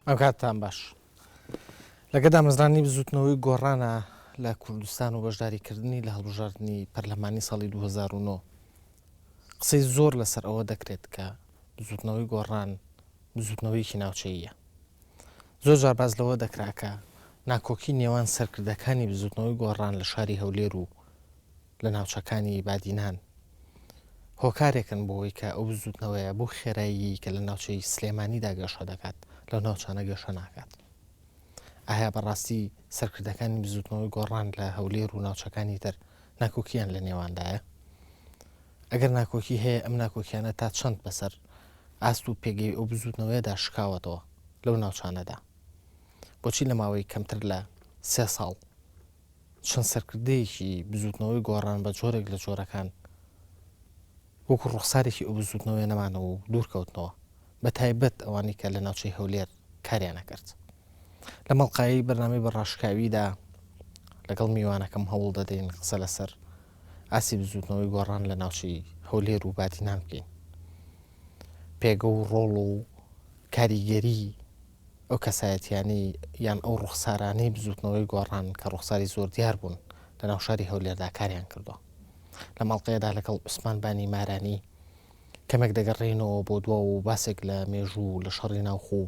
ئەمکاتتان باش. لەگە دامەزرانی بزوتنەوەی گۆڕانە لە کوردستان و بەشداریکردنی لە هەڵبژاردنی پەرلەمانی ساڵی 2009 قسەی زۆر لەسەر ئەوە دەکرێت کە بزوتنەوەی گۆڕان بزوتنەوەیەکی ناوچەییە. زۆر جار باس لەوە دەکرا کە ناکۆکی نێوان سەرکردەکانی بزوتنەوەی گۆڕان لە شاری هەولێر و لە ناوچەکانی بادینان هۆکارێکن بۆ ئەوەی کە ئەو بزوتنەوەیە بەو خێراییەی کە لە ناوچەی سلێمانیدا گەشە دەکات لەو ناوچانە گەشە ناکات. ئایا بەڕاستی سەرکردەکانی بزوتنەوەی گۆڕان لە هەولێر و ناوچەکانی تر ناکۆکییان لە نێواندایە؟ ئەگەر ناکۆکی هەیە ئەم ناکۆکیانە تا چەند بەسەر ئاست و پێگەی ئەو بزوتنەوەیەدا شکاوەتەوە لەو ناوچانەدا؟ بۆچی لە ماوەی کەمتر لە سێ ساڵ چەند سەرکردەیەکی بزوتنەوەی گۆڕان بە جۆرێک لە جۆرەکان وەکو ڕوخسارێکی ئەو بزوتنەوەیە نەمانەوە و دوورکەوتنەوە بە تایبەت ئەوانەی کە لە ناوچەی هەولێر کاریان ئەکرد. لەم ئەڵقایەی بەرنامەی بە ڕاشکاویدا لەگەڵ میوانەکەم هەوڵ دەدەین قسە لەسەر ئاستی بزوتنەوەی گۆڕان لە ناوچەی هەولێر و بادینان بکەین. پێگە و ڕۆڵ و کاریگەری ئەو کەسایەتیانەی یان ئەو ڕوخسارانەی بزوتنەوەی گۆڕان کە ڕوخساری زۆر دیار بوون لە ناو شاری هەولێردا کاریان کردووە. لەم ئەڵقەیەدا لەگەڵ عوسمان بانی مارانی کەمێک دەگەڕێینەوە بۆ دوا و باسێک لە مێژوو و لە شەڕی ناوخۆ و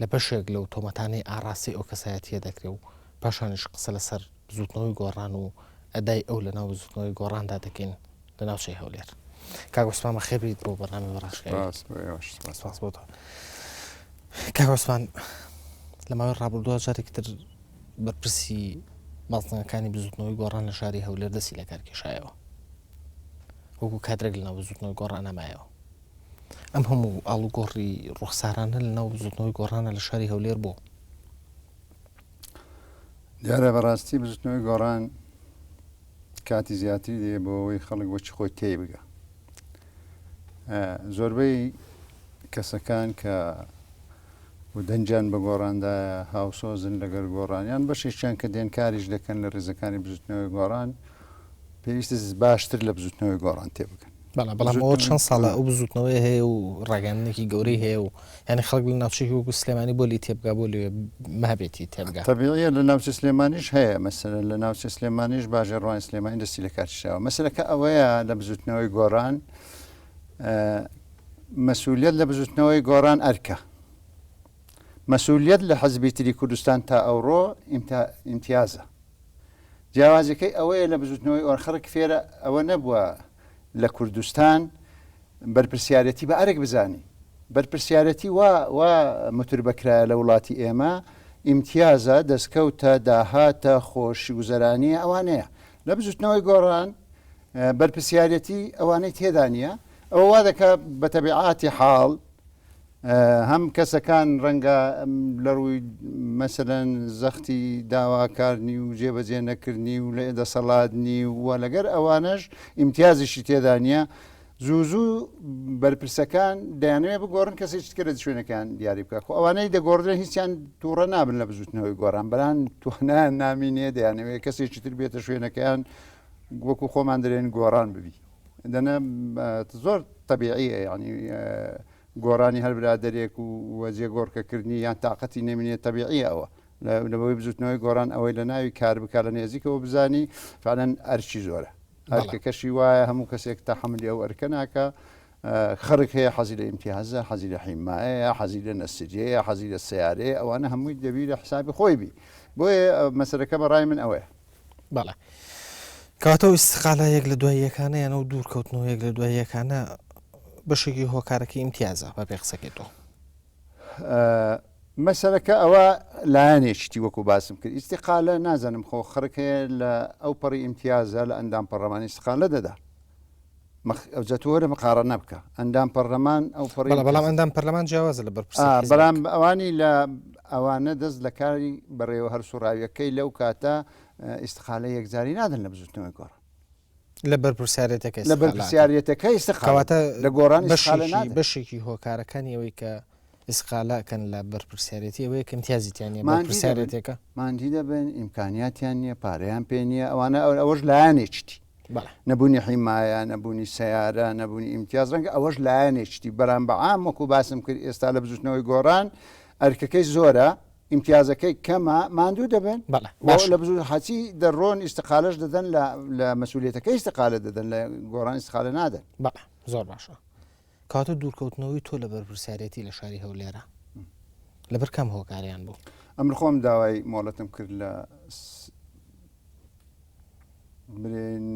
لە بەشێک لەو تۆمەتانەی ئاڕاستەی ئەو کەسایەتییە دەکرێ و پاشانیش قسە لەسەر بزووتنەوەی گۆڕان و ئەدای ئەو لەناو بزووتنەوەی گۆڕاندا دەکەین لە ناوچەی هەولێر. کاک عوسمان بەخێر بێیت بۆ بەرنامەی بەڕاشکاوی. سپاس بۆ ئێوەش. سپاس. سپاس بۆ تۆ. کاک عوسمان لە ماوەی ڕابردووە جارێکی تر بەرپرسی بازنەکانی بزووتنەوەی گۆڕان لە شاری هەولێر دەستی لەکار کێشایەوە. وەکو کادرێک لەناو بزووتنەوەی گۆڕان نەمایەوە. ئەم هەموو ئاڵوگۆڕی ڕوخسارانە لەناو بزوتنەوەی گۆڕانە لە شاری هەولێر بۆ؟ دیارە بەڕاستی بزوتنەوەی گۆڕان کاتی زیاتری دەیە بۆ ئەوەی خەڵک بۆچی خۆی تێی بگە. زۆربەی کەسەکان کە و دەنگیان بە گۆڕاندایە هاوسۆزن لەگەر گۆڕان یان بەشێکیان کە دێن کاریش دەکەن لە ڕیزەکانی بزوتنەوەی گۆڕان پێویستە باشتر لە بزوتنەوەی گۆڕان تێبگەن. بەڵێ بەڵام ئەوە چەند ساڵە ئەو بزوتنەوەی هەیە و ڕاگەیاندنێکی گەورەی هەیە و یانی خەڵک لە ناوچەیەکی وەکو سلێمانی بۆ لێی تێبگا بۆ لەوێ مابێتی تێبگا. تەبیعیە لە ناوچەی سلێمانیش هەیە مەسەلەن لە ناوچەی سلێمانیش باژێڕوانی سلێمانی دەستی لە کار کشاوە مەسەلەکە ئەوەیە لە بزوتنەوەی گۆڕان مەسولیەت لە بزوتنەوەی گۆڕان ئەرکە مەسولیەت لە حزبی تری کوردستان تا ئەوڕۆ ئیمتیازە جیاوازیەکەی ئەوەیە لە بزوتنەوەی ئۆر خەڵک فێرە ئەوە نەبووە لە کوردستان بەرپرسیارەتی بە ئەرک بزانی بەرپرسیارەتی وا وا متربەکرایە لە وڵاتی ئێمە ئیمتیازە دەستکەوتە داهاتە خۆشی گوزەرانیە ئەوانەیە لە بزوتنەوەی گۆڕان بەرپرسیارەتی ئەوانەی تێدا نییە ئەوە وا دەکا بە تەبیعاتی حاڵ هەم کەسەکان ڕەنگە لە ڕووی مەسەلەن زەختی داواکارنی و جێبەجێ نەکردنی و لە دەسەڵات نی و لەگەر ئەوانەش ئیمتیازیشی تێدا نییە زوو زوو بەرپرسەکان دەیانەوێت بگۆڕن کەسێکی تکە لە شوێنەکان دیاری بکە خۆ ئەوانەی دەگۆڕدرێن هیچیان تووڕە نابن لە بزوتنەوەی گۆڕان بەران توانایان نامینێ دەیانەوێت کەسێکی تر بێتە شوێنەکەیان وەکو خۆمان دەرێن گۆڕان ببی دەنا زۆر تەبیعیە یعنی گۆڕانی هەر برادەرێک و وە جێگۆڕکەکردنی یان تااقەتی نەمینێت تەبیعیە ئەوە لەبەوەی بزوتنەوەی گۆڕان ئەوەی لە ناوی کار بکە لە نێزیکەوە بزانی فعلەن ئەرچی زۆرە ئەرکەکەشی وایە هەموو کەسێک تەحملی ئەو ئەرکە ناکە خەڵک هەیە حەزی لە ئیمتیازە حەزی لە حیمایەیە حەزی لە نەسریەیە حەزی لە سیارەیە ئەوانە هەمووی دەبی لە حسابی خۆی بی بۆیە مەسەرەکە بەڕای من ئەوەیە بەڵێ. کەواتە ئەو ئیستقالە یەک لە دوای یەکانە یان ئەو دوورکەوتنەوە یەک لە دوای یەکانە بەشێکی هۆکارەکەی ئیمتیازە بە پێی قسەکەی تۆ. مەسەلەکە ئەوە لایەنێکیتی وەکو باسم کرد ئیستیقالە نازانم خۆ خەڵک هەیە لە ئەو پەڕی ئیمتیازە لە ئەندام پەڕلەمانی ئیستقالە دەدا ئەوجا تۆ وەرە مقارەنە بکە ئەندام پەرلەمان ئەو پەڕی بەڵام بەڵام ئەندام پەرلەمان جیاوازە لە بەرپرسی حیزبێک. بەڵام ئەوانی لە ئەوانە دەست لە کاری بەڕێوە هەرسوڕاویەکەی لەو کاتە ئیستقالە یەکجاری نادەن لە بزوتنەوەی گۆڕان. لە بەرپرسیارێتەکە لە بەرپرسیارێتەکە ئیستقالە کەواتە لە گۆڕان ئیستقالە بەشێکی نادەن. بەشێکی هۆکارەکانی ئەوەی کە ئیسقالە ئەکەن لە بەرپرسیارێتی ئەوەیە کە ئیمتیازی تیا نییە ماندی دەبن بەرپرسیارێتێکە. ماندی دەبن ئیمکانیاتیان نییە پارەیان پێ نییە ئەوانە ئەوەش لایەنێکیتی. بەڵێ. نەبوونی حیمایە، نەبوونی سەیارە، نەبوونی ئیمتیاز، ڕەنگە ئەوەش لایەنێکیتی، بەرام بە عام وەکو باسم کرد ئێستا لە بزوتنەوەی گۆڕان ئەرکەکەی زۆرە ئیمتیازەکەی کەمە ماندوو دەبن بەڵێ بۆ باشە. لە بزوو هەچی دەڕۆن ئیستقالەش دەدەن لە لە مەسئولیەتەکەی ئیستقالە دەدەن لە گۆڕان ئیستقالە نادەن. بەڵێ زۆر باشە کەواتە دوورکەوتنەوەی تۆ لە بەرپرسیارێتی لە شاری هەولێرە لەبەر کام هۆکاریان بوو؟ ئەمن خۆم داوای مۆڵەتم کرد لە برێن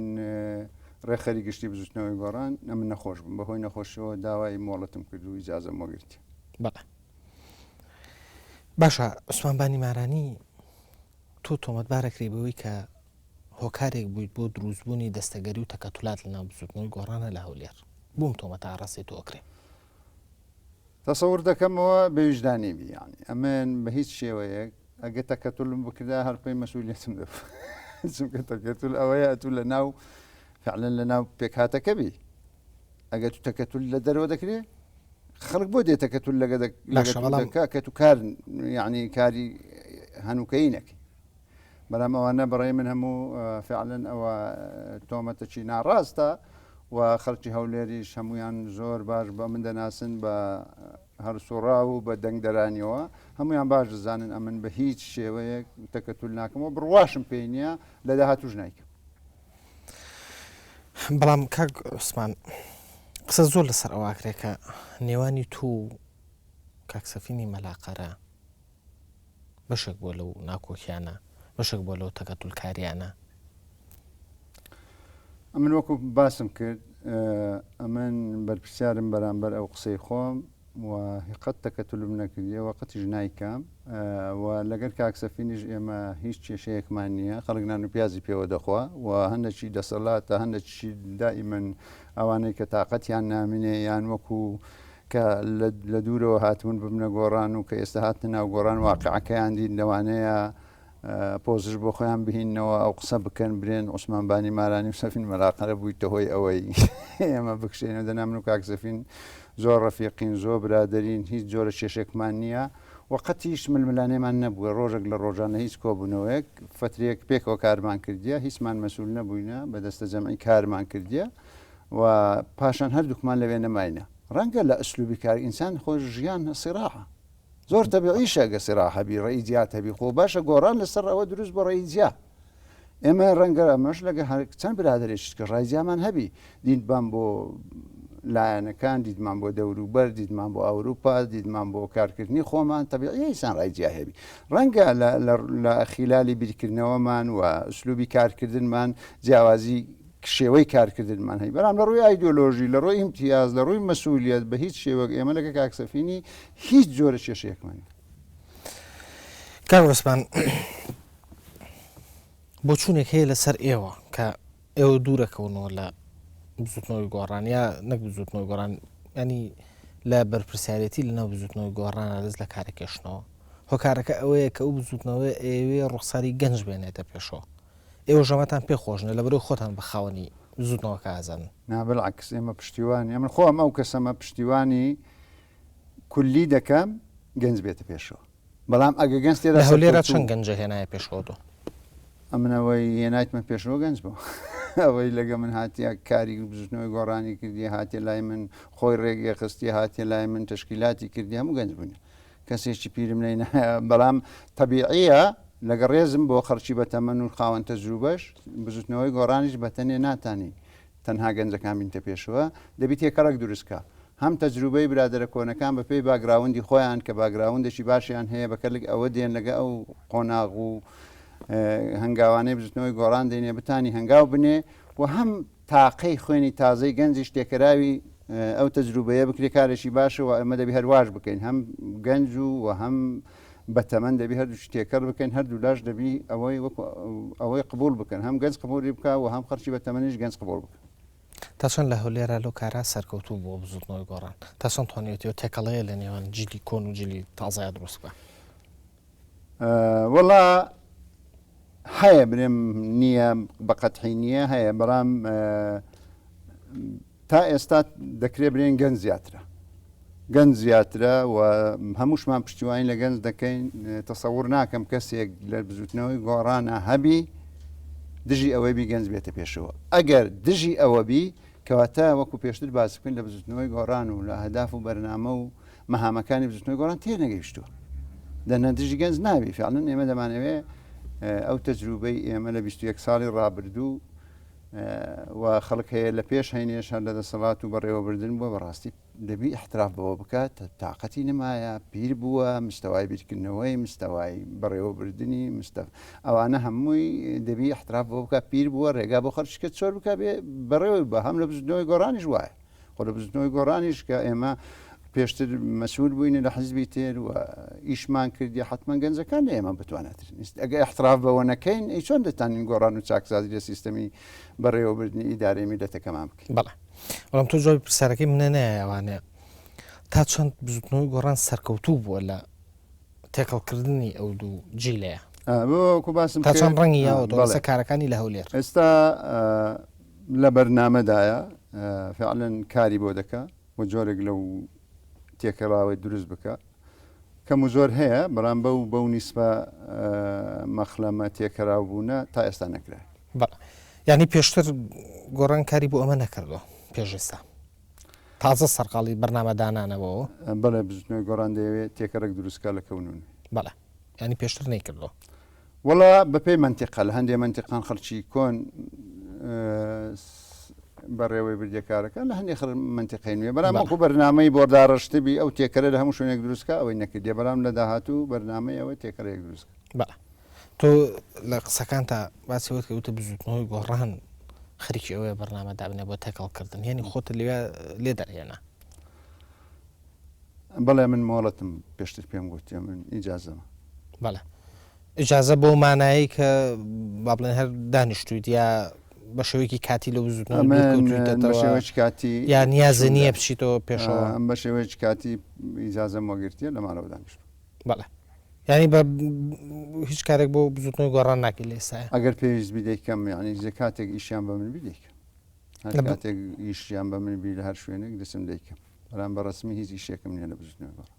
ڕێکخەری گشتی بزوتنەوەی گۆڕان ئەمن نەخۆش بووم بەهۆی نەخۆشیەوە داوای مۆڵەتم کرد و ئیجازەم وەگرت. بەڵێ باشە عوسمان بانی مارانی تۆ تۆمەتبارەکرێ بەوەی کە هۆکارێک بوویت بۆ دروستبوونی دەستەگەری و تەکەتولات لەناو بزوتنەوەی گۆڕانە لە هەولێر بووم تۆمەتە ئاڕاستەی تۆ ئەکرێ. تەسەور دەکەمەوە بێویژدانی بی یانی ئەمن بە هیچ شێوەیەک ئەگە تەکەتولم بکردا هەر پێی مەسئولیەتم دەبوو چونکە تەکەتول ئەوەیە ئەتوو لە ناو فعلا لە ناو پێکهاتەکە بی ئەگە تو تەکەتول لە دەرەوە دەکرێ خەڵک بۆ دێ تەکەتول لەگە باشە بەڵام دەکا کە تو کار یعنی کاری هەنووکەیی نەکەی بەڵام ئەوانە بەڕای من هەموو فعلەن ئەوە تۆمەتەکی ناڕاستە و خەڵکی هەولێریش هەمویان زۆر باش بە من دەناسن بە هەرسوڕاو و بە دەنگدەرانیەوە هەمویان باش دەزانن ئەمن بە هیچ شێوەیەک تەکەتول ناکەمەوە بڕواشم پێی نییە لە داهاتوش نایکەم. بەڵام کاک عوسمان قسە زۆر لەسەر ئەوە ئەکرێ کە نێوانی تۆ و کاک سەفینی مەلا قەرە بەشێک بووە لەو ناکۆکیانە، بەشێک بووە لەو تەکەتولکاریانە. ئەمن وەکو باسم کرد ئەمن بەرپرسیارم بەرامبەر ئەو قسەی خۆم و قەت تەکەتولم نەکردیە و قەتیش نایکەم و لەگەر کاک سەفینیش ئێمە هیچ کێشەیەکمان نییە خەڵک نان و پیازی پێوە دەخوا و هەندێکی دەسەڵاتە هەندێکی دائیمەن ئەوانەی کە تاقەتیان نامینێ یان وەکو کە لە دوورەوە هاتبوون ببنە گۆڕان و کە ئێستا هاتنە ناو گۆڕان واقعەکەیان دیت لەوانەیە پۆزش بۆ خۆیان بهینەوە ئەو قسە بکەن برێن عوسمان بانی مارانی و سەفین مەلاقەرە بوویتە هۆی ئەوەی ئێمە بکشێنەوە دەنا من و کاک سەفین زۆر ڕەفیقین زۆر برادەرین هیچ جۆرە کێشێکمان نییە و قەتیش ململانێمان نەبووە ڕۆژێک لە ڕۆژان لە هیچ کۆبوونەوەیەک فترێک پێکەوە کارمان کردیە هیچمان مەسول نەبووینە بە دەستە جەمعی کارمان کردیە و پاشان هەردووکمان لەوێ نەماینە. ڕەنگە لە ئسلوبی کار ئینسان خۆ ژیان سیراحە زۆر تەبیعیشە گە سیراح هەبی ڕەئی جیات هەبی خۆ باشە گۆڕان لەسەر ئەوە دروست بۆ ڕەئی جیا ئێمە ڕەنگە ئەمەش لەگە هەر چەند برادێکی کە ڕای جیامان هەبی دیدمان بۆ لایەنەکان دیدمان بۆ دەوروبەر دیدمان بۆ ئەوروپا دیدمان بۆ کارکردنی خۆمان تەبیعیە ئینسان ڕای جیا هەبی ڕەنگە لە خیلالی بیرکردنەوەمان و ئسلوبی کارکردنمان جیاوازی شێوەی کارکردنمان هەی بەڵام لە ڕووی ئایدۆلۆژی لە ڕووی ئیمتیاز لە ڕووی مەسئولیەت بە هیچ شێوەک ئێمە لەگە کاک سەفینی هیچ جۆرە کێشەیەکمان نیە. کاک عوسمان بۆچوونێک هەیە لەسەر ئێوە کە ئێوە دوورەکەونەوە لە بزوتنەوەی گۆڕان یا نەک بزوتنەوەی گۆڕان ینی لە بەرپرسیارەتی لەناو بزوتنەوەی گۆڕانە دەست لە کارەکێشنەوە هۆکارەکە ئەوەیە کە ئەو بزوتنەوەی ئەیەوێ ڕوخساری گەنج بێنێتە پێشەوە ئێوەش ئەمەتان پێ خۆش نیە لەبەرئەوەی خۆتان بە خاوەنی بزوتنەوەکە ئەزانن. نا بالعکس ئێمە پشتیوانی ئەمن خۆم ئەو کەسەمە پشتیوانی کولی دەکەم گەنج بێتە پێشەوە بەڵام ئەگە گەنج تێدا لە هەولێرا سەرکەوتوو چەند گەنجە هێنایە پێشەوە تۆ؟ ئەمن ئەوەی هێنایتمە پێشەوە گەنج بوو ئەوەی لەگە من هاتیە کاری بزوتنەوەی گۆڕانی کردی هاتیە لای من خۆی ڕێگێ خستی هاتیە لای من تەشکیلاتی کردی هەموو گەنج بوون کەسێکی پیرم لێی نایە بەڵام تەبیعیە لەگە ڕێزم بۆ خەڵکی بەتەمەن و خاوەن تەجروبەش بزوتنەوەی گۆڕانیش بەتەنێ ناتانی تەنها گەنجەکان بینتە پێشەوە دەبی تێکەڵک دروست کا هەم تەجروبەی برادەرە کۆنەکان بە پێی باگراوندی خۆیان کە باگراوندێکی باشیان هەیە بە کەلک ئەوە دێن لەگە ئەو قۆناغ و هەنگاوانەی بزوتنەوەی گۆڕان دێنێ بتانی هەنگاو بنێ و هەم تاقەی خوێنی تازەی گەنجیش تێکەراوی ئەو تەجروبەیە بکرێ کارێکی باشە و ئەمە دەبی هەر واش بکەین هەم گەنج و و هەم بەتەمەن دەبی هەردووکی تێکەڵ بکەین هەردوو لاش دەبی ئەوەی وەکو ئەوەی قبول بکەن هەم گەنج قبولی بکە و هەم خەڵکی بەتەمەنیش گەنج قبول بکە. تا چەند لە هەولێرا لەو کارە سەرکەوتوو بووە بزوتنەوەی گۆڕان؟ تا چەند توانیوێتی ئەو تێکەڵەیە لە نێوان جیلی کۆن و جیلی تازەیا دروست بکا؟ وەڵا هەیە برێم نییە بە قەتحی نییە هەیە بەڵام تا ئێستا دەکرێ برێن گەنج زیاترە گەنج زیاترە و هەمووشمان پشتیوانی لە گەنج دەکەین تەسەور ناکەم کەسێک لە بزوتنەوەی گۆڕانە هەبی دژی ئەوەی بی گەنج بێتە پێشەوە ئەگەر دژی ئەوە بی کەواتە وەکو پێشتر باس بکەین لە بزوتنەوەی گۆڕان و لە هەداف و بەرنامە و مەهامەکانی بزوتنەوەی گۆڕان تێنەگەیشتووە. دەنا دژی گەنج نابی. فعلا ئێمە دەمانەوێ ئەو تەجروبەی ئێمە لە 21 ساڵی ڕابردوو و خەڵک هەیە لە پێش هەینێش هەر لە دەسەڵات و بەڕێوەبردن بووە بەڕاستی دەبی ئیحتراف بەوە بکات تاقەتی نەمایە پیر بووە مستەوای بیرکردنەوەی مستەوای بەڕێوەبردنی مستە ئەوانە هەمووی دەبی ئیحتراف بەوە بکات پیر بووە ڕێگا بۆ خەرچ کرد چۆر بکە بێ بەڕێوەی بە هەم لە بزوتنەوەی گۆڕانیش وایە خۆ لە بزوتنەوەی گۆڕانیش کە ئێمە پێشتر مەسول بووین لە حزبی تر و ئیشمان کردی حتمما گەنجەکان لە ئێمە بتواناترن ئەگە احتراف بەوە نەکەین ئەی چۆن دەتانین گۆڕان و چاکسازی لە سیستەمی بەڕێوەبردنی ئیدارەی میلەتەکەمان بکەین بەڵێ بەڵام تۆ جوابی پرسیارەکەی منە نایەوانەیە تا چەند بزوتنەوەی گۆڕان سەرکەوتوو بووە لە تێکەڵکردنی ئەو دوو جیلەیە وەکو باسم تا چەند ڕەنگی یاوە لەسەر کارەکانی لە هەولێر ئێستا لە بەرنامەدایە فعلەن کاری بۆ دەکا و جۆرێک لەو تێکەڵاوەی دروست بکە کەم و زۆر هەیە بەڵام بەو بەو نیسبە مەخلەمە تێکەراو بوونە تا ئێستا نەکرا. بەڵێ یانی پێشتر گۆڕان کاری بۆ ئەمە نەکردووە پێش ئێستا تازە سەرقاڵی بەرنامە دانانە بۆ بەڵێ بزوتنەوەی گۆڕان دەیەوێت تێکەڕێک دروست بکات لە کەون و نوێ. بەڵێ یانی پێشتر نەیکردووە. وەڵا بەپێی مەنتیقە لە هەندێ مەنتیقان خەڵکی کۆن بەڕێوەی بردیە کارەکە لە هەندێک خەڵ مەنتیقەی نوێ بەرام وەکو بەرنامەی بۆرداڕشتبی ئەو تێکەرە لە هەموو شوێنێک دروستکە ئەوەی نەکردیە بەرام لە داهاتوو بەرنامەی ئەوە تێکەرەیەک دروستکە. بەڵێ تۆ لە قسەکانتا باسی ئەوەت کرد وتت بزووتنەوەی گۆڕان خەریکی ئەوەیە بەرنامە دابنێ بۆ تێکەڵکردن یانی خۆتت لەوێ لێ دەرهێنا. بەڵێ من مۆڵەتم پێشتر پێم گوتیە من ئیجازەمە. بەڵێ ئیجازە بەو مانایەی کە با بڵێن هەر دانیشتوویت یا بە شێوەیەکی کاتی لە بزووتنەوە دوور کەوتوویتەتەوە بە شێوەیەکی کاتی یا نیازە نییە بچیتەوە پێشەوە؟ ئەم بە شێوەیەکی کاتی ئیجازەم وەگرتیە لە ماڵەوە دانیشتووم. بەڵێ یانی بە هیچ کارێک بۆ بزووتنەوەی گۆڕان ناکەی لە ئێستایا؟ ئەگەر پێویست بی دەیکەم یانی کاتێک ئیشیان بە من بی دەیکەم هەر کاتێک ئیشیان بە من بی لە هەر شوێنێک دەچم دەیکەم. بەڵام بە ڕەسمی هیچ ئیشێکم نییە لە بزوتنەوەی گۆڕان.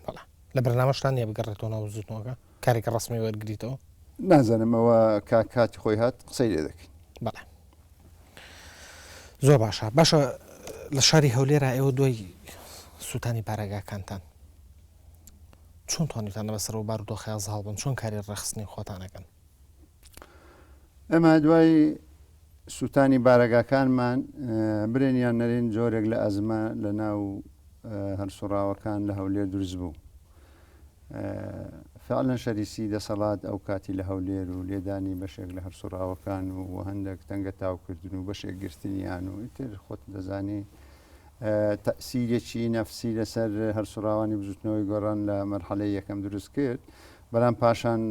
بەڵێ لە بەرنامەشتان نییە بگەڕێتەوە ناو بزوتنەوەکە کارێکی ڕەسمی وەرگریتەوە؟ نازانم ئەوە کا کاتی خۆی هات قسەی لێ دەکەین. بەڵێ زۆر باشە باشە لە شاری هەولێرا ئێوە دوای سووتانی بارەگاکانتان چۆن توانیتانە بەسەرەوە بارودۆخەیا زاڵ بن چۆن کاری ڕێکخستنی خۆتان ئەکەن؟ ئێمە دوای سووتانی بارەگاکانمان برێن یان نەرێن جۆرێک لە ئەزمە لە ناو هەلسوڕاوەکان لە هەولێر دروست بوو. فعلا شەریسی دەسەڵات ئەو کاتی لە هەولێر و لێدانی بەشێک لە هەرسوڕاوەکان و هەندێک تەنگە تاوکردن و بەشێک گرتنیان و ئیتر خۆت دەزانی تەئسیرێکی نەفسی لەسەر هەلسوڕاوانی بزوتنەوەی گۆڕان لە مەرحەلەی یەکەم دروست کرد بەلام پاشان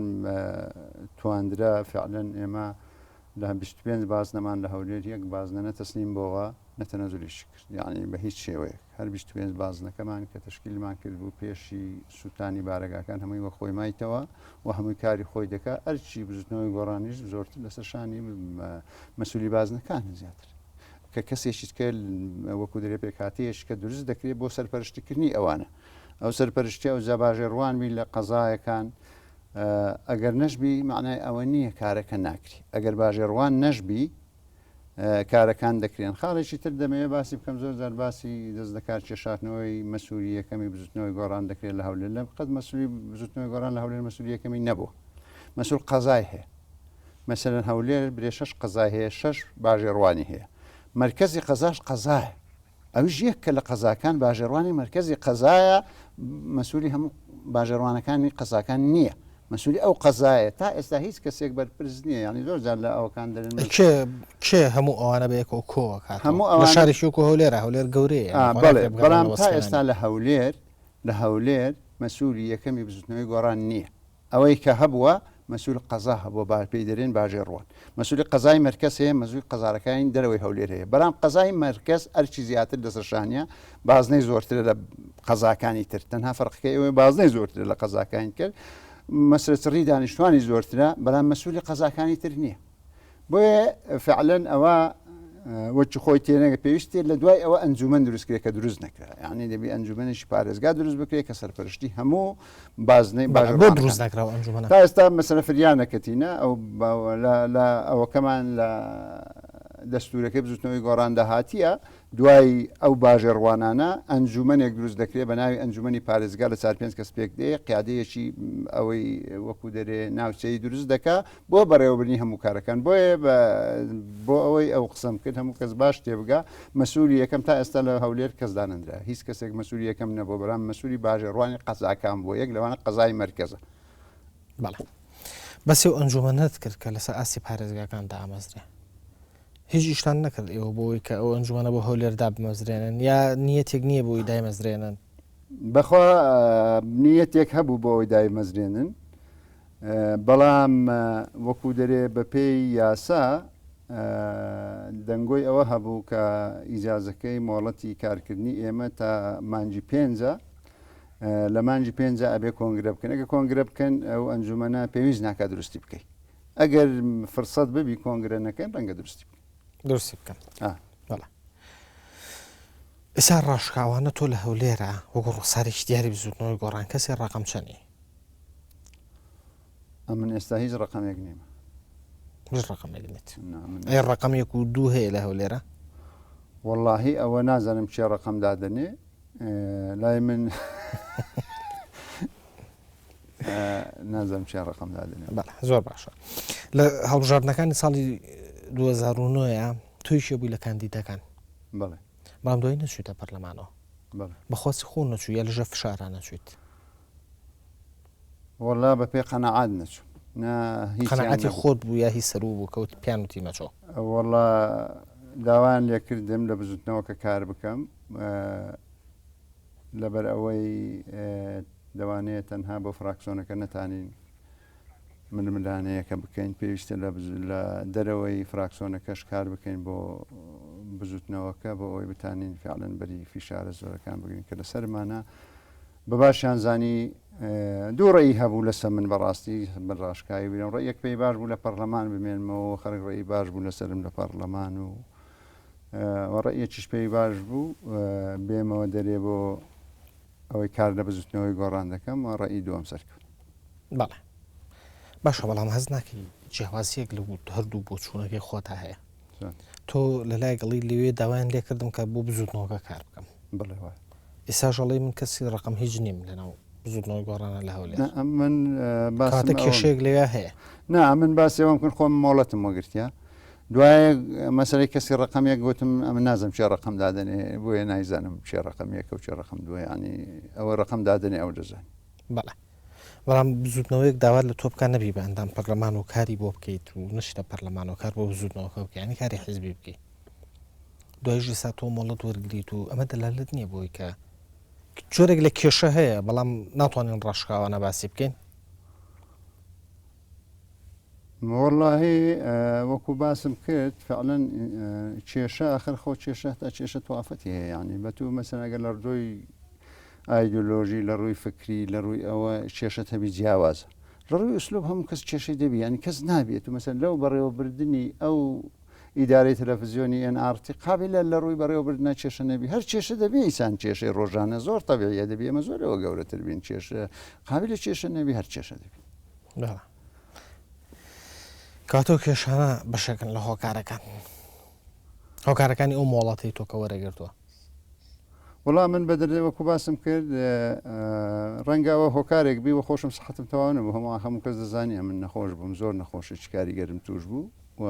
تواندرا فعلەن ئێمە لە 25 بازنەمان لە هەولێر یەک بازنە نە تەسلیم بۆوە نە تەنەزولیشی کرد یعنی بە هیچ شێوەیەک هەر 25 بازنەکەمان کە تەشکیلمان کرد بوو پێشی سووتانی بارەگاکان هەمووی وە خۆی مایتەوە و هەمووی کاری خۆی دەکا ئەرچی بزوتنەوەی گۆڕانیش زۆرتر لەسەر شانی مەسولی بازنەکان زیاتر کە کەسێکی کە وەکو دەرێ پێکهاتەیەکی کە دروست دەکرێت بۆ سەرپەرشتیکردنی ئەوانە ئەو سەرپەرشتی ئەو جاباژێڕوان بی لە قەزایەکان ئەگەر نەشبی معنای ئەوە نییە کارەکە ناکری ئەگەر باژێڕوان نەشبی کارەکان دەکرێن خاڵێکی تر دەمەوێت باسی بکەم زۆر جار باسی دەست لەکار کێشاتنەوەی مەسووری یەکەمی بزوتنەوەی گۆڕان دەکرێت لە هەولێر لە قەت مەسووری بزوتنەوەی گۆڕان لە هەولێر مەسووری یەکەمی نەبوو مەسول قەزای هەیە مەسەلەن هەولێر برێ شەش قەزای هەیە شەش باژێڕوانی هەیە مەرکەزی قەزاش قەزایە ئەویش یەک کە لە قەزاکان باژێڕوانی مەرکەزی قەزایە مەسوولی هەموو باژێڕوانەکانی قەزاکان نییە مەسوولی ئەو قەزایە تا ئێستا هیچ کەسێک بەرپرس نییە یعنی زۆر جار لە ئەوەکان دەرن کێ کێ هەموو ئەوانە بە یەکەوە کۆوەکات هەموو ئەوانە شارێکی وەکو هەولێرە هەولێر گەورەیە بەڵێ بەڵام تا ئێستا لە هەولێر لە هەولێر مەسوولی یەکەمی بزوتنەوەی گۆڕان نییە ئەوەی کە هەبووە مەسول قەزا هەبووە با پێی دەرێن باژێڕوان مەسولی قەزای مەرکەز هەیە مەزوی قەزارەکانی دەرەوەی هەولێر هەیە بەرام قەزای مەرکەز ئەرکی زیاتر لەسەر شانە بازنەی زۆرترە لە قەزاکانی تر تەنها فەرقەکەی ئەوەیە بازنەی زۆرترە لە قەزاکانی تر مەسرەچڕی دانیشتوانی زۆرترە بەڵام مەسولی قەزاکانی تر نییە بۆیە فعلەن ئەوە وەکی خۆی تێنەگە پێویستی لە دوای ئەوە ئەنجومەن دروست کرێ کە دروست نەکرا یعنی دەبی ئەنجومەنێکی پارێزگا دروست بکرێت کە سەرپەرشتی هەموو بازنەی باش بۆ دروست نەکرا ئەنجومەنە تا ئێستا مەسەلە فریا نەکەتینە ئەو لە ئەوەکەمان لە دەستوورەکەی بزوتنەوەی گۆڕاندا هاتیە، دوای ئەو باژێڕوانانە ئەنجومەنێک دروست دەکرێ بە ناوی ئەنجومەنی پارێزگا لە چار پێنج کەس پێک دێ، قیادەیەکی ئەوەی وەکو دەرێ ناوچەیی دروست دەکا بۆ بەڕێوەبردنی هەموو کارەکان. بۆیە بۆ ئەوەی ئەو قسەم کرد هەموو کەس باش تێبگا، مەسولی یەکەم تا ئێستا لە هەولێر کەس دانەنرا، هیچ کەسێک مەسولی یەکەم نەبووە، بەڵام مەسولی باژێڕوانی قەزاکان بووە، یەک لەوانە قەزای مەرکەزە. بەڵێ. بەسی ئەو ئەنجومەنەت کرد کە لەسەر ئاستی پارێزگاکان دامەزرێ. هیچ ئیشتان نەکرد ئێوە بۆ ئەوەی کە ئەو ئەنجومەنە بۆ هەولێر دابمەزرێنن یا نیەتێک نییە بۆ ئەوەی دایمەزرێنن؟ بەخوا نیەتێک هەبوو بۆ ئەوەی دایمەزرێنن، بەڵام وەکو دەرێ بەپێی یاسا دەنگۆی ئەوە هەبوو کە ئیجازەکەی مۆڵەتی کارکردنی ئێمە تا مانگی پێنجە، لە مانگی پێنجا ئەبێ کۆنگرە بکەن، ئەگەر کۆنگرە بکەن ئەو ئەنجومەنە پێویست ناکات دروستی بکەی، ئەگەر فرسەت ببی کۆنگرە نەکەن ڕەنگە دروستی بکەن. دروستی بکەن. بەڵێ. ئێستا ڕاشکاوانە تۆ لە هەولێرە وەکو ڕوخسارێکی دیاری بزوتنەوەی گۆڕان کەسێ ڕەقەم چەنی؟ ئەمن ئێستا هیچ ڕەقەمێک نیمە. هیچ ڕەقەمێک نیت. ئەی ڕەقەم یەک و دوو هەیە لە هەولێرە؟ وەڵاهی ئەوە نازانم کێ ڕەقەم دادەنێ لای من نازانم چیان ڕقم دادەنێ. بەڵێ زۆر باشە. لە هەڵبژاردنەکانی ساڵی 2009 تۆی کێ بووی لە کاندیدەکان؟ بەڵێ. بەڵام دوایی نەچوویتە پەرلەمانەوە. بەڵێ. بە خواستی خۆت نەچووی یا لەژێر فشارا نەچوویت؟ وەڵا بە پێی قەناعەت نەچووم. نا هیچیان قەناعەتی نەبوو. خۆت بوو یا هی سەروو بوو کە وت پێیان وتی مەچۆ؟ وەڵا داوایان لێکردم لە بزووتنەوەکە کار بکەم. لەبەر ئەوەی لەوانەیە تەنها بۆ فراکسۆنەکە نەتانین ململانەیەکە بکەین پێویستە لە دەرەوەی فراکسۆنەکەش کار بکەین بۆ بزوتنەوەکە بۆ ئەوەی بتانین فعلەن بەری فیشارە زۆرەکان بگرین کە لەسەرمانە بە باشیان زانی دوو ڕێی هەبوو لەسەر من بەڕاستی من ڕاشکاوی بینم ڕێیەک پێی باش بوو لە پەرلەمان بمێنمەوە خەرک ڕێی باش بوو لەسەرم لە پەرلەمان و وە ڕەئیەکیش پێی باش بوو بێمەوە دەرێ بۆ ئەوەی کار لە بزوتنەوەی گۆڕان دەکەم و ڕەئی دووەم سەرکەوت. بەڵێ باشە بەڵام هەست ناکەی جیاوازیەک لە هەردوو بۆچوونەکەی خۆتا هەیە تۆ لە لای گەڵی لەوێ داوایان لێکردم کە بۆ بزوتنەوەکە کار بکەم بڵێ وایە ئێساش ئەڵێی من کەسی ڕەقەم هیچ نیم لەناو بزوتنەوەی گۆڕانە لە هەولێر نا من باسم کەواتە کێشەیەک لەوێ هەیە نا من باسی ئەوەم کرد خۆم مۆڵەتم وەگرتیە دوایە مەسەلەی کەسی ڕەقەم یەک گوتم ئەمن نازم کێ ڕەقەم دادەنێ بۆیە نایزانم کێ ڕەقەم یەکە و کێ ڕەقەم دووە یانی ئەوە ڕەقەم دادەنێ ئەو دەزانێ. بەڵێ بەڵام بزوتنەوەیەک داوات لە تۆ بکا نەبی بە ئەندام پەرلەمان و کاری بۆ بکەیت و نەچیتە پەرلەمان و کار بۆ بزوتنەوەکە بکەی یانی کاری حیزبی بکەی دوایش ئێستا تۆ مۆڵەت وەرگریت و ئەمە دەلالەت نییە بۆی کە جۆرێک لە کێشە هەیە بەڵام ناتوانین ڕاشکاوانە باسی بکەین. وەڵاهی وەکو باسم کرد فعلا کێشە ئاخر خۆ کێشە هەتا کێشە توافەتی هەیە یعنی بە تو مەسەن ئەگەر لە ڕووی ئایدۆلۆژی لە ڕووی فکری لە ڕووی ئەوە کێشەت هەبی جیاوازە لە ڕووی ئوسلوب هەموو کەس کێشەی دەبی یعنی کەس نابێت و مەسەن لەو بەڕێوەبردنی ئەو ئیدارەی تەلەفزیۆنی ئێن ئاڕ تی قابلە لە ڕووی بەڕێوەبردنە کێشە نەبی هەر کێشە دەبی ئینسان کێشەی ڕۆژانە زۆر تەبیعیە دەبی ئێمە زۆر لەوە گەورەتر بین کێشە قابلە کێشە نەبی هەر کێشە دەبی. بەڵێ کەواتە ئەو کێشانە بەشێکن لە هۆکارەکان هۆکارەکانی ئەو مۆڵەتەی تۆ کە وەرەگرتووە. وەڵا من بە دەردێ وەکو باسم کرد ڕەنگە ئەوە هۆکارێک بی وە خۆشم سەحەتم تەواو نەبوو هەموو هەموو کەس دەزانی ئەمن نەخۆش بووم زۆر نەخۆشێکی کاریگەرم توش بوو و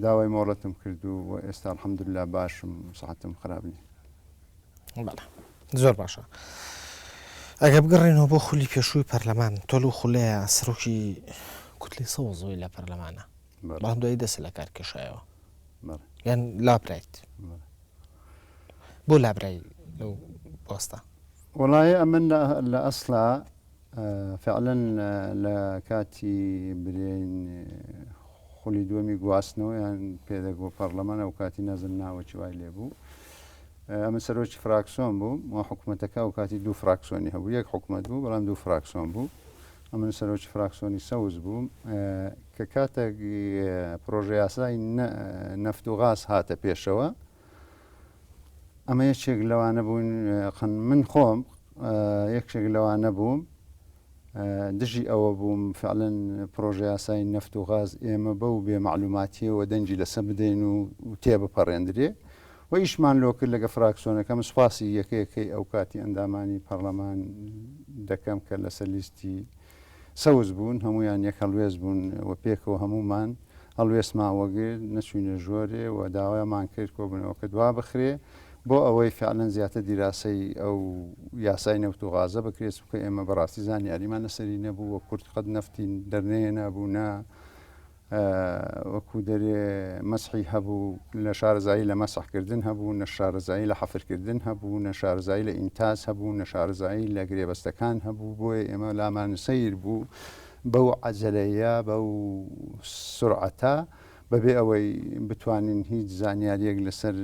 داوای مۆڵەتم کرد و ئێستا الحمدلله باشم سەحەتم خراپ نییە. بەڵێ زۆر باشە ئەگە بگەڕێنەوە بۆ خولی پێشووی پەرلەمان تۆ لەو خولەیە سەرۆکی کوتلەی سەوزەوەی لە پەرلەمانە بەڵام دوایی دەست لە کار کێشایەوە یان لابرایت بۆ لابرای لەو پۆستە؟ وەڵی ئەمن لە ئەسڵا فعلا لە کاتی برێن خولی دووەمی گواستنەوەیان پێدەگۆ پەرلەمان ئەو کاتی نازم ناوەکی وای لێبوو ئەمن سەرۆکی فراکسۆن بووم و حکوومەتەکە ئەو کاتی دوو فراکسۆنی هەبوو یەک حکوومەت بوو بەڵام دوو فراکسۆن بوو ئەمن سەرۆکی فراکسۆنی سەوز بووم کە کاتێک پرۆژە یاسای نەفت و غاز هاتە پێشەوە ئەمە یەکێک لەوانە بوون من خۆم یەکێک لەوانە بووم. دژی ئەوە بووم فعلەن پرۆژەیاسای نەفت و غاز ئێمە بەو بێ مەعلوماتیەوە دەنگی لەسە بدەین و تێبپەڕێندرێ و ئیشمان لۆ کرد لەگە فراکسۆنەکەم سوپاسی یەکە یەکەی ئەوکاتی ئەندامانی پەڕلەمان دەکەم کە لەسەر لیستی سەوز بوون هەموویان یەک هەڵوێست بوون و پێکەوە هەموومان هەڵوێستمان وەگرت نەچووینە ژۆرێ و داوامان کرد کۆبوونەوەکە دوا بخرێ بۆ ئەوەی فعلەن زیاتر دیراسەی ئەو یاسای نەوت و غازە بکرێت چونکە ئێمە بەڕاستی زانیاریمان لەسەری نەبوو و کورد قەت نەفتی دەرنەهێنابوو نە وەکو دەرێ مەسحی هەبوو لە شارەزایی لە مەسحکردن هەبوو نە شارەزایی لە حەفرکردن هەبوو نە شارەزایی لە ئینتاج هەبوو نە شارەزایی لە گرێبەستەکان هەبوو بۆیە ئێمە لامان سەیر بوو بەو عەجەلەیە بەو سرعەتە بەبێ ئەوەی بتوانین هیچ زانیاریەک لەسەر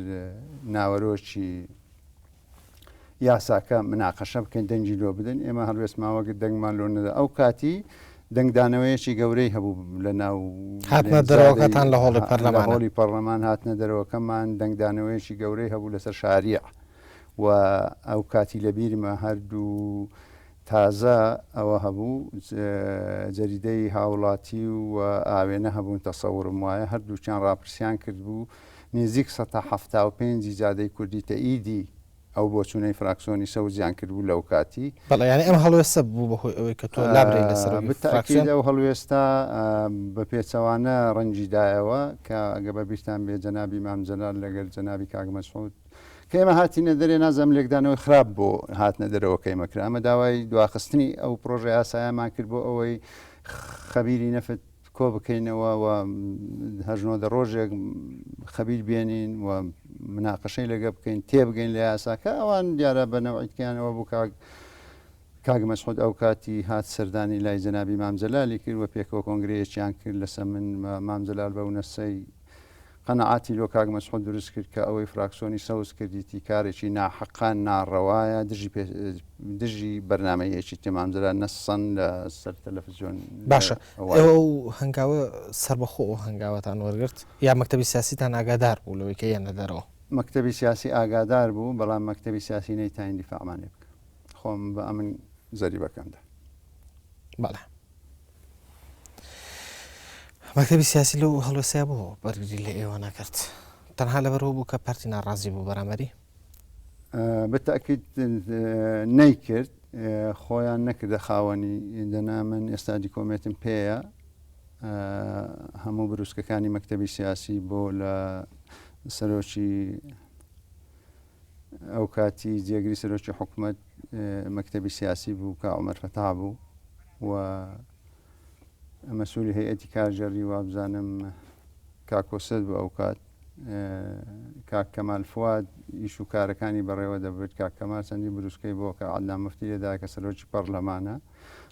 ناوەرۆکی یاساکە مناقەشە بکەین دەنگی لۆ بدەین ئێمە هەڵوێستمان وەگرت دەنگمان لۆ نەدا ئەو کاتی دەنگدانەوەیەکی گەورەی هەبوو لە ناو هاتنە دەرەوەکەتان لە هۆڵی پەرلەمان هۆڵی پەرلەمان هاتنە دەرەوەکەمان دەنگدانەوەیەکی گەورەی هەبوو لەسەر شاریع و ئەو کاتی لەبیرمە هەردوو تازە ئەوە هەبوو جەریدەی هاوڵاتی و ئاوێنە هەبوون تەسەورم وایە هەردووکیان ڕاپرسیان کردبوو نزیک سەتا 75 ی جادەی کوردی تەئیدی ئەو بۆچوونەی فراکسۆنی سەوزیان کردبوو لەو کاتی. بەڵێ یانی ئەم هەڵوێستە بوو بە هۆی ئەوەی کە تۆ لابرێی لە سەرۆکی فراکسیۆن؟ بتەئکید ئەو هەڵوێستە بە پێچەوانە ڕەنگی دایەوە کە ئەگەر بە بیرتان بێ جەنابی مام جەلال لەگەر جەنابی کاک مەسعود کە ئێمە هاتینە دەرێ نازانم لێکدانەوەی خراپ بۆ هاتنە دەرەوەکەی ئێمە کرا ئەمە داوای دواخستنی ئەو پرۆژە یاسایەمان کرد بۆ ئەوەی خەبیری نەفت کۆ بکەینەوە و هەژنۆدە ڕۆژێک خەبیر بێنین و مناقەشەی لەگە بکەین تێبگەین لە یاساکە ئەوان دیارە بە نەوعیتکیانەوە بوو کاک کاک مەسعود ئەو کاتی هات سەردانی لای جەنابی مام جەلالی کرد و پێکەوە کۆنگرەیەکیان کرد لەسەر من مام جەلال بەو نەسەی قەناعەتی لۆ کاک مەسعود دروست کرد کە ئەوەی فراکسۆنی سەوز کردیتی کارێکی ناحەقە ناڕەوایە دژی پێ دژی بەرنامەی یەکیتی مام جەلال نەسەن لە سەر تەلەفزیۆن باشە ئێوە ئەو هەنگاوە سەربەخۆ ئەو هەنگاوەتان وەرگرت یا مەکتەبی سیاسیتان ئاگادار بوو لەوەی کە یەنە دەرەوە؟ مەکتەبی سیاسی ئاگادار بوو بەڵام مەکتەبی سیاسی نەیتاین دیفاعمان لێ بکا خۆم بە ئەمن زەریبەکەم دا. بەڵێ. مەکتەبی سیاسی لەو هەڵوێستەیە بۆ بەرگری لە ئێوە نەکرد؟ تەنها لەبەرەوە بوو کە پارتی ناڕازی بوو بەرامبەری؟ بەتەئکید نەیکرد، خۆیان نەکردە خاوەنی، دەنا من ئێستا دیکۆمێتم پێیە هەموو بروسکەکانی مەکتەبی سیاسی بۆ لە سەرۆکی ئەو کاتی جێگری سەرۆکی حکومەت مەکتەبی سیاسی بوو کە عومەر فەتاح بوو و مەسوولی هەیئەتی کارگێڕی وابزانم کاک کۆسرەت بوو ئەو کات کاک کەمال فواد ئیش و کارەکانی بەڕێوە دەبرد کاک کەمال چەندین بروسکەی بۆ کە عەدنان مفتی لێدا کە سەرۆکی پەرلەمانە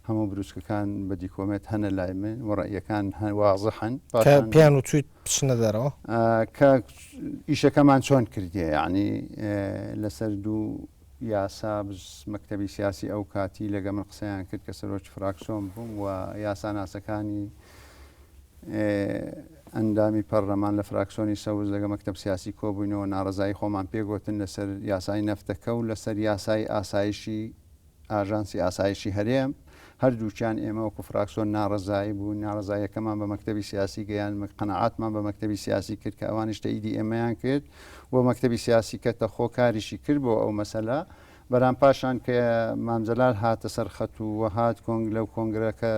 هەموو بروسکەکان بە دیکۆمێت هەنە لای من و ڕەئیەکان هەن وازحن کە پاشان پێیان وتوویت بچنە دەرەوە؟ کە ئیشەکەمان چۆن کردیە یەعنی لەسەر دوو یاسا مەکتەبی سیاسی ئەو کاتی لەگە من قسەیان کرد کە سەرۆکی فراکسۆن بووم و یاساناسەکانی ئەندامی پەرلەمان لە فراکسۆنی سەوز لەگە مەکتەب سیاسی کۆبووینەوە ناڕەزایی خۆمان پێگوتن لەسەر یاسای نەفتەکە و لەسەر یاسای ئاسایشی ئاژانسی ئاسایشی هەرێم، هەردووکیان ئێمە وەکو فراکسۆن ناڕەزایی بووین، ناڕەزاییەکەمان بە مەکتەبی سیاسی گەیاند، قەناعەتمان بە مەکتەبی سیاسی کرد کە ئەوانیش تەئیدی ئێمەیان کرد و مەکتەبی سیاسی کەتە خۆ کاریشی کرد بۆ ئەو مەسەلە، بەرام پاشان کە مام جەلال هاتە سەر خەت و هات کۆنگ لەو کۆنگرەکە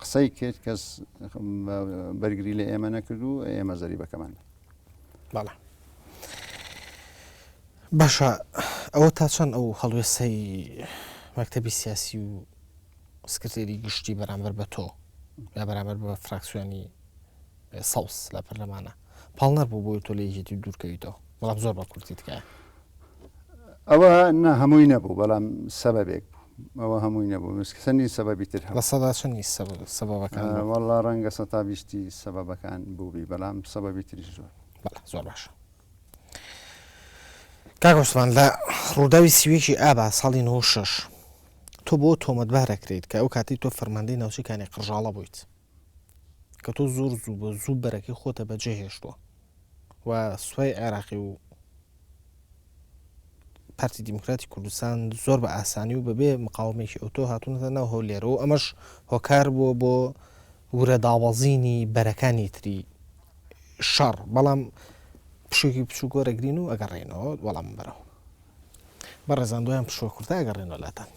قسەی کرد کەس بەرگری لە ئێمە نەکرد و ئێمە زەریبەکەمان دا. بەڵێ. باشە ئەوە تا چەند ئەو هەڵوێستەی مەکتەبی سیاسی و سکرتێری گشتی بەرامبەر بە تۆ یا بەرامبەر بە فراکسیۆنی سەوز لە پەرلەمانە پاڵنەر بوو بۆی تۆ لە یەکێتی دوورکەویتەوە بەڵام زۆر بە کورتی تکایە. ئەوە نا هەمووی نەبوو بەڵام سەبەبێک بوو ئەوە هەمووی نەبوو چەندین سەبەبی تر هەبوو. لە سەدا چەندی سەبەبەکان بوو؟ وەڵا ڕەنگە سەتا بیستی سەبەبەکان بووبی بەڵام سەبەبی تریش زۆر. بەڵێ زۆر باشە. کاک عوسمان لە ڕووداوی سیوەیەکی ئابا ساڵی 96 تۆ بۆ تۆمەتبار ئەکرێیت کە ئەو کاتەی تۆ فەرماندەی ناوچەی کانی قڕژاڵە بوویت کە تۆ زۆر زوو بە زوو بەرەکەی خۆتە بەجێ هێشتووە و سوپای عێراقی و. پارتی دیموکراتی کوردستان زۆر بە ئاسانی و بەبێ مقاومێکی ئەوتۆ هاتوونەتە ناو هەولێرەوە و ئەمەش هۆکار بووە بۆ ورە دابەزینی بەرەکانی تری شەڕ، بەڵام پشووێکی بچووک وەرەگرین و ئەگەڕێینەوە وەڵامم بەرەوە. بەڕێزان دوایان پشووە کورتە ئەگەڕێنەوە لاتان.